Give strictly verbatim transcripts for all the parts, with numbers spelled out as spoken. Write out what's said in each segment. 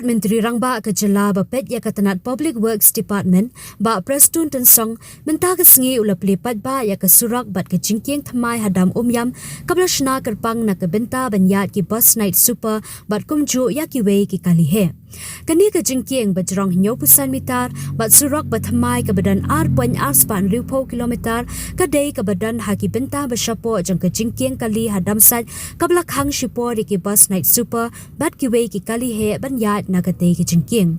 Myntri Rangbah ka jylla ba peit ïa ka tnat Public Works Department, Bah Prestone Tynsong, mynta ka sngi u la plie paidbah ïa ka surok bad ka jingkieng thymmai ha Dam Umiam, kaba la shna kyrpang na ka bynta ban ïaid ki bus night super bad kumjuh ïa kiwei ki kali heh. Kane ka jingkieng ba jrong hynñiewphew san mitar bad surok ba thymmai kaba don ar point ar spah hynriewphew kilometer, ka dei kaba don ha ki bynta ba shapoh jong ka jingkieng kali ha Damsait, kaba la khang shipor ïa ki bus night super bad kiwei ki kali heh ban ïaid na katei ka jingkieng.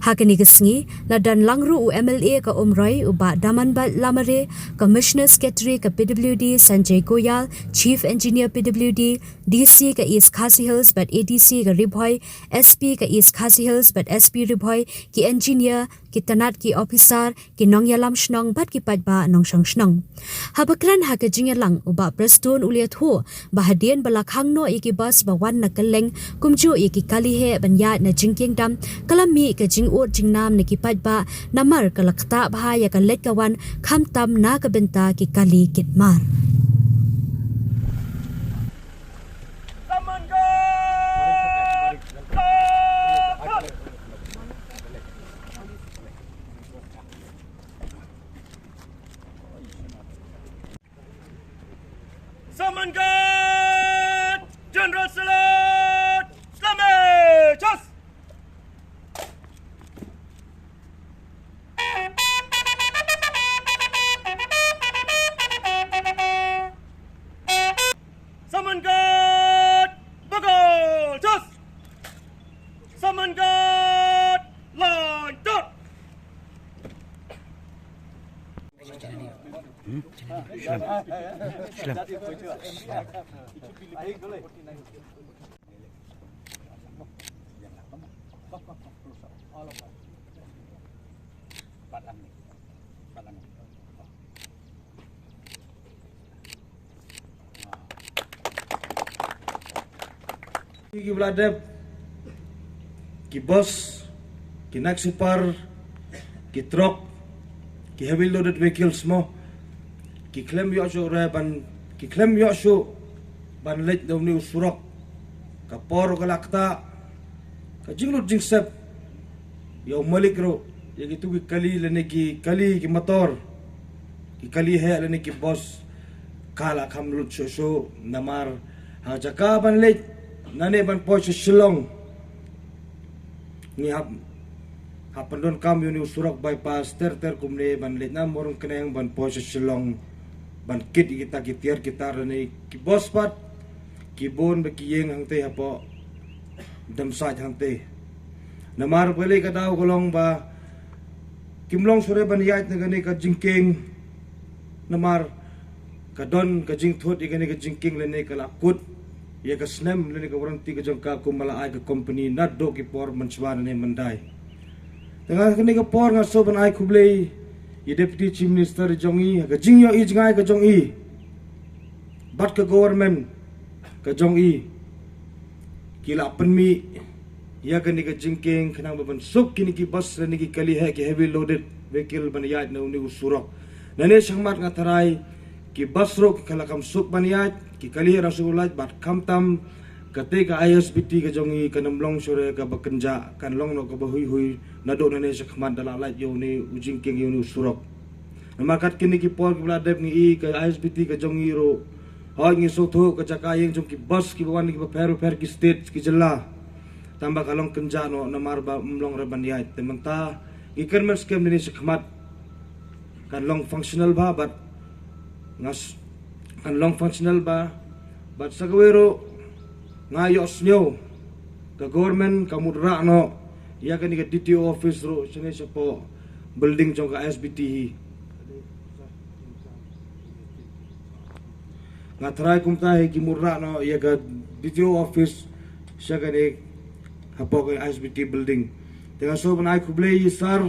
Ha kane ka sngi, la don lang ruh u M L A ka Umroi, u Bah Damanbait Lamare, Commissioner Secretary ka P W D Sanjay Goyal, Chief Engineer P W D, D C ka East Khasi Hills bad A D C ka Ri Bhoi, S P ka East Khasi Hills bad S P Ri Bhoi, ki engineer, ki tnat ki officer, ki nongïalam shnong bad ki paidbah nongshong shnong. Haba kren ha ka jingïalang, u Bah Prestone u la ïathuh ba hadien ba la khang noh ïa ki bus ba wan na kylleng, kumjuh ïa ki kali heh ban ïaid na jingkieng dam, ka la mih ka jingud jingnam na ki paidbah, namar ka la ktah bha ïa ka leit ka wan, khamtam na ka bynta ki kali kit mar. Saman Guard! General Salute! Salame! Chas! Saman Guard! Buckle! Chas! Saman Guard! Line taut! Ki ba la dep, ki bus, ki night super, ki truck, ki heavy loaded vehicles mo, ki khlem ïoh shuh re ban, ki khlem ïoh shuh ban leit da une u surok. Ka por ka la ktah, ka jinglut jingsep ïa u malik ruh, ïa kitu ki kali lane ki kali ki motor, ki kali heh lane ki bus, ka la kham lut shuh shuh, namar ha jaka ban leit nane ban poi sha Shillong, ngi hap, hap pyndonkam ïa une u surok bypass ter ter kumne ban leit na Mawryngkneng ban poi sha Shillong, ban kit ïa kita ki tiar ki tar lane ki bus pat, ki bun ba ki ïeng hangtei hapoh Damsait hangtei. Namar balei ka daw ka long ba kim long shuh re ban ïaid na kane ka jingkieng, namar ka don ka jingthut ïa kane ka jingkieng lane ka la kut ïa ka snem lane ka warranty ka jong ka kum ba la ai ka company naduh ki por mynshuwa lane myndai. Te nga kane ka por nga sngewbha ban ai khublei ïa Deputy Chief Minister jong i, ka jingïohi jngai ka jong i bad ka government ka jong i, ki la pynmih ïa kane ka jingkieng khnang ba ban suk kine ki bus lane ki kali heh, ki heavy loaded vehicle ban ïaid na une u surok. Nane shakhmat nga tharai ki bus ruh ki la kham suk ban ïaid, ki kali heh ruh suk ban ïaid, bad khamtam katei ka I S B T ka jong i kan ym long shuh re kaba kynjah, kan long noh kaba huihui naduh nane shakhmat da la lait ïa une u jingkieng, ïa une u surok. Namar kat kine ki por kiba la dep ngi i ka I S B T ka jong i ruh, hooid ngi sngewthuh ka jaka ïeng jong ki bus kiba wan kiba pher bapher ki state ki jylla, tangba ka long kynjah noh namar ba ym long re ban ïaid. Te mynta ngi kyrmen skhem nane shakhmat kan long functional bha bad ngas, kan long functional bha bad sa kawei ruh nga ïohsngew ka government ka mut rah noh ïa kane ka D T O office ruh shane shapoh building jong ka I S B T hi. Nga tharai kumta hi ki mut rah noh ïa ka D T O office sha kane hapoh ka I S B T building. Te nga sngewbha ban ai khublei ïa i sir.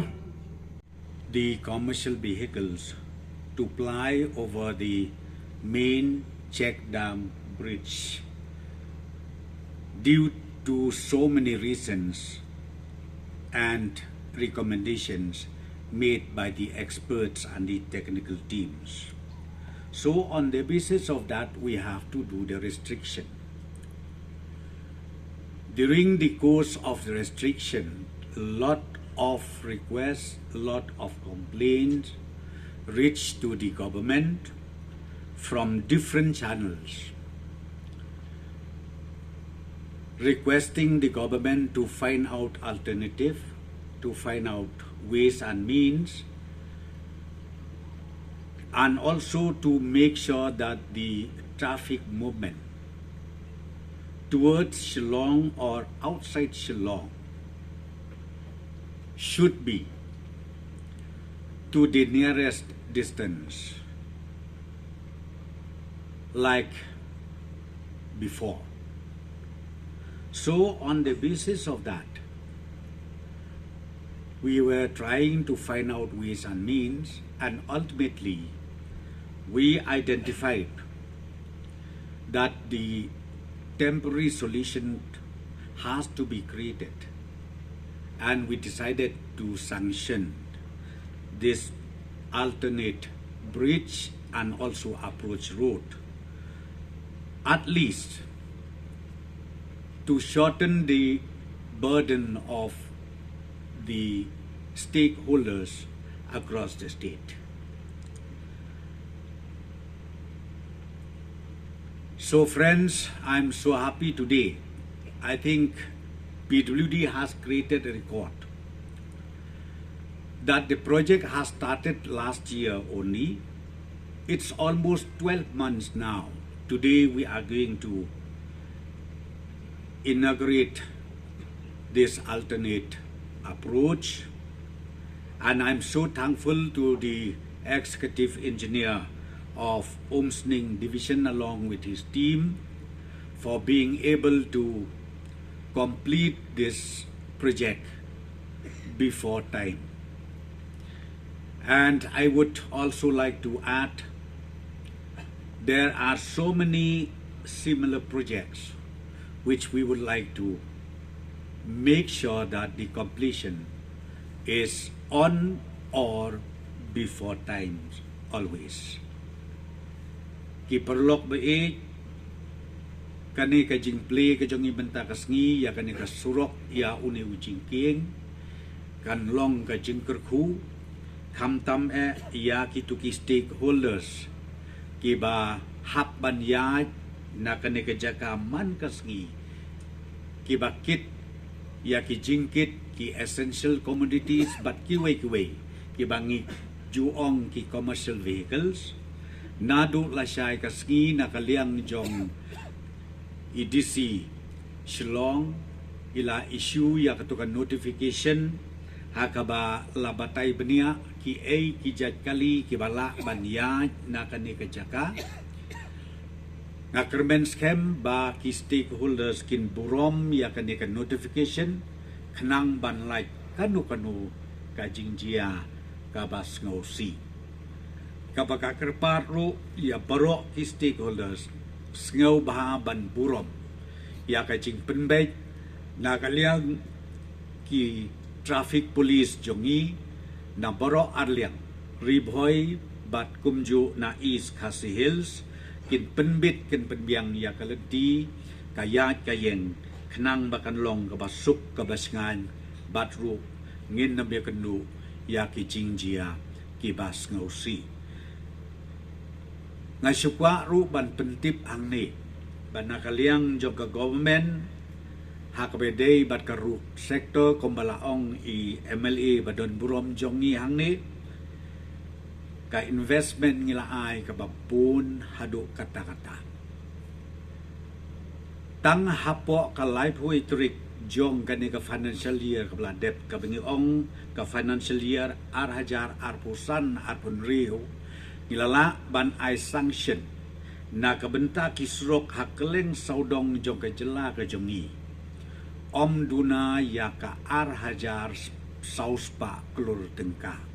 The commercial vehicles to ply over the main check dam bridge due to so many reasons and recommendations made by the experts and the technical teams. So on the basis of that, we have to do the restriction. During the course of the restriction, lot of requests, lot of complaints reached to the government from different channels, requesting the government to find out alternative, to find out ways and means, and also to make sure that the traffic movement towards Shillong or outside Shillong should be to the nearest distance, like before. So, on the basis of that, we were trying to find out ways and means, and ultimately, we identified that the temporary solution has to be created, and we decided to sanction this alternate bridge and also approach road, at least to shorten the burden of the stakeholders across the state. So, friends, I'm so happy today. I think P W D has created a record that the project has started last year only. It's almost twelve months now. Today we are going to inaugurate this alternate approach. And I'm so thankful to the executive engineer of Umsning Division along with his team for being able to complete this project before time. And I would also like to add, there are so many similar projects which we would like to make sure that the completion is on or before times always. Ki paralok ba ïeit, kane ka jingplie ka jong ngi mynta ka sngi ïa kane ka surok ïa une u jingkieng kan long ka jingkyrkhu, khamtam eh ïa kitu ki stakeholders kiba hap ban ïaid na kane ka jaka man ka sngi, kiba kit ïa ki jingkit, ki essential commodities bad kiwei kiwei kiba ngi ju ong ki commercial vehicles. Naduh lashai ka sngi na ka liang jong i D C Shillong i la issue ïa katu ka notification ha kaba la batai bniah kiei ki jait kali kiba lah ban ïaid na kane ka jaka. Nga kyrmen skhem ba ki stakeholders kin burom ïa kane ka notification khnang ban lait kano kano ka jingjia kaba sngewsih. Kaba ka kyrpad ruh ïa baroh ki stakeholders sngewbha ban burom ïa ka jingpynbeit na ka liang ki traffic police jong ngi na baroh arliang, Ri Bhoi bad kumjuh na East Khasi Hills, kin pynbit kin pynbiang ïa ka lynti ka ïaid ka ïeng khnang ba kan long kaba suk kaba shngaiñ bad ruh ngin nym ïakynduh ïa ki jingjia kiba sngewsih. Nga shu kwah ruh ban pyntip hangne ba na ka liang jong ka government ha kaba ïadei bad ka ruh sector kumba la ong i M L A ba don burom jong ngi hangne, ka investment ngi la ai kaba bun haduh katta katta. Tang hapoh ka laiphew tarik jong kane ka financial year kaba la dep kaba ngi ong ka financial year ar hajar arphew san arphew hynriew ngi la lah ban ai sanction na ka bynta ki surok ha kylleng sawdong jong ka jylla ka jong ngi ym duna ïa ka ar hajar saw spah klur tyngka.